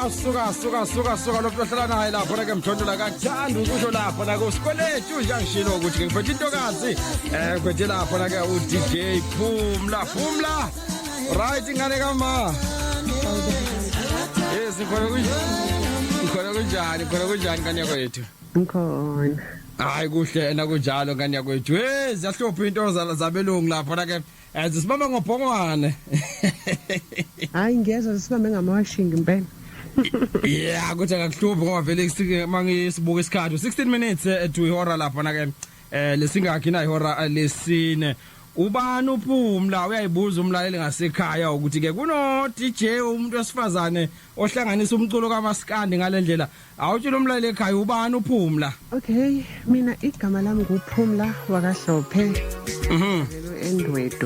Suka suka suka suka suka, lokhu ohlala naye lapho ke mthondola kakuthanda ukusho lapho la kusikweletu nje, angishilo ukuthi ke ngiphethe intokazi, ngiphethe lapho la ke uDJ Phumla. Phumla, right, ingane kama? Yes, ngikhona. Kunjani? Ngikhona. Kunjani? Khona kunjani, ngane yakwethu? Ngikhona. Hayi, kuhle ena kunjalo, ngane yakwethu. Hey, ziyahlupha into zabelungu lapho la ke, zisibamba ngobhongwane. Hayi, ngiyezwa, sibambe ngamawashing impela. Yeah, kuthi akakuhluphi ngoba vele mangisibuka isikhathi 16 minutes to ihora lapha na ke, lesingakhi na ihora lesine. Ubani uPhumla? Uyayibuza umlaleli ngasekhaya ukuthi ke kuno DJ, umuntu wesifazane ohlanganisa umculo kaMaskandi ngalendlela. Awutshela umlaleli ekhaya, ubani uPhumla? Okay, mina igama lami nguPhumla wakaHlophe. Endwedo.